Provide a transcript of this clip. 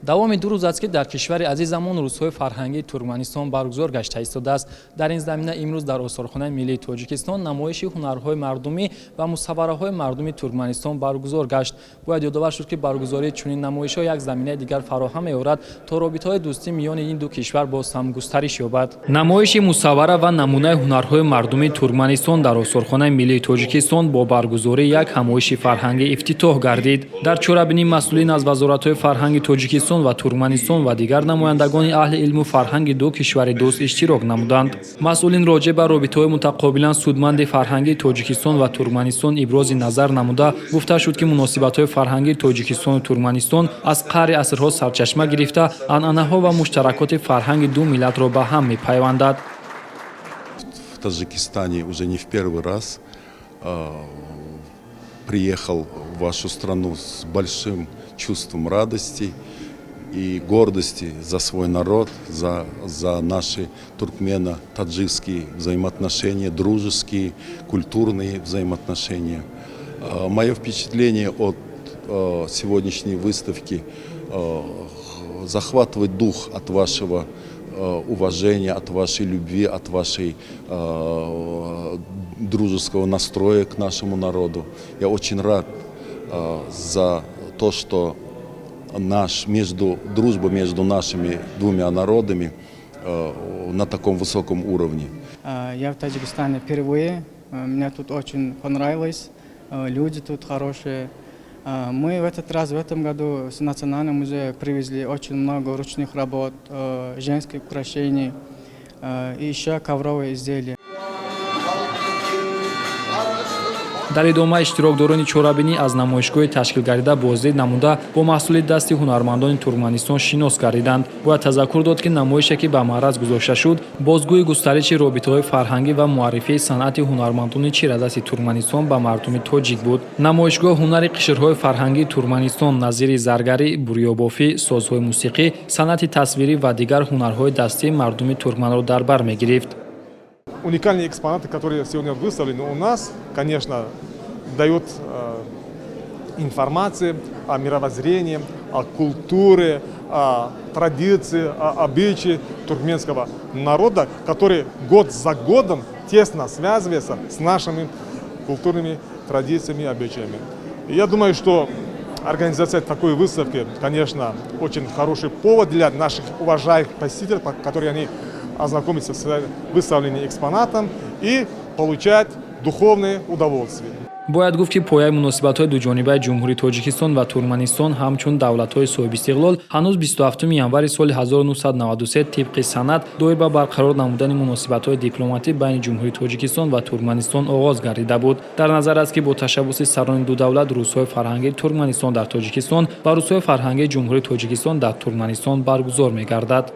Давоми 2 рӯз аст, ки дар кишвари азизамон Рӯзҳои фарҳангии Туркманистон баргузор гашта истодааст. Дар ин замина имрӯз дар Осорхонаи миллии Тоҷикистон намоиши ҳунарҳои мардумӣ ва мусаввараҳои мардуми Туркманистон баргузор гашт. Бояд ёдовар шуд, ки баргузории чунин намоишҳо як заминаи дигар фароҳам меорад, то робитаҳои дӯстӣ миёни ин ду кишвар боз ҳам густариш ёбад. Намоиши мусаввара ва намунаи ҳунарҳои мардумии Туркманистон дар Осорхонаи миллии Тоҷикистон бо баргузории як ҳамоиши фарҳангӣ ифтитоҳ гардид. Дар чорабинӣ масъулин аз вазоратҳои фарҳанги Тоҷикистон ва Туркманистон ва дигар намояндагони аҳли илму фарҳанги ду кишвари дӯст иштирок намуданд. Масъулин роҷеъ ба робитаҳои мутақобилан судманди фарҳангии Тоҷикистон ва Туркманистон ибрози назар намуда, гуфта шуд, ки муносибатҳои фарҳангии Тоҷикистону Туркманистон аз қаъри асрҳо сарчашма гирифта, анъанаҳо ва муштаракоти фарҳанги ду миллатро ба ҳам мепайвандад. В Таджикистане уже не в первый раз, приехал в вашу страну с большим чувством радости и гордости за свой народ, за наши туркмено-таджикские взаимоотношения, дружеские, культурные взаимоотношения. Мое впечатление от сегодняшней выставки захватывает дух от вашего уважения, от вашей любви, от вашей дружеского настроя к нашему народу. Я очень рад за то, что дружба между нашими двумя народами на таком высоком уровне. Я в Таджикистане впервые. Мне тут очень понравилось. Люди тут хорошие. Мы в этот раз, в этом году с Национального музея привезли очень много ручных работ, женских украшений и еще ковровые изделия. Дар идома иштирокдорони чорабинӣ аз намоишгоҳи ташкилгардида боздид намуда, бо маҳсули дасти ҳунармандони Туркманистон шинос гардиданд. Бояд тазаккур дод, ки намоише, ки ба маъраз гузошта шуд, бозгӯи густариши робитаҳои фарҳангӣ ва муаррифии санъати ҳунармандони чирадасти Туркманистон ба мардуми тоҷик буд. Намоишгоҳ ҳунари қишрҳои фарҳангии Туркманистон назири заргарӣ, бурёбофӣ, созҳои мусиқӣ, санъати тасвирӣ ва дигар ҳунарҳои дастии мардуми туркманро дар бар мегирифт. Уникальные экспонаты, которые сегодня выставлены у нас, конечно, дают информацию о мировоззрении, о культуре, о традиции, о обычае туркменского народа, который год за годом тесно связывается с нашими культурными традициями и обычаями. И я думаю, что организация такой выставки, конечно, очень хороший повод для наших уважаемых посетителей, которые они ознакомиться с выставленным экспонатом и получать духовное удовольствие. Бояд гуфт, ки пояи муносибатҳои дуҷонибаи Ҷумҳурии Тоҷикистон ва Туркманистон ҳамчун давлатҳои соҳибистиқлол ҳанӯз 27 январи соли 1993 тибқи санад доир ба барқарор намудани муносибатҳои дипломатӣ байни Ҷумҳурии Тоҷикистон ва Туркманистон оғоз гардида буд. Дар назар аст, ки бо ташаббуси сарони ду давлат Рӯзҳои фарҳангии Туркманистон дар Тоҷикистон ва Рӯзҳои фарҳангии Ҷумҳурии Тоҷикистон дар Туркманистон баргузор мегардад.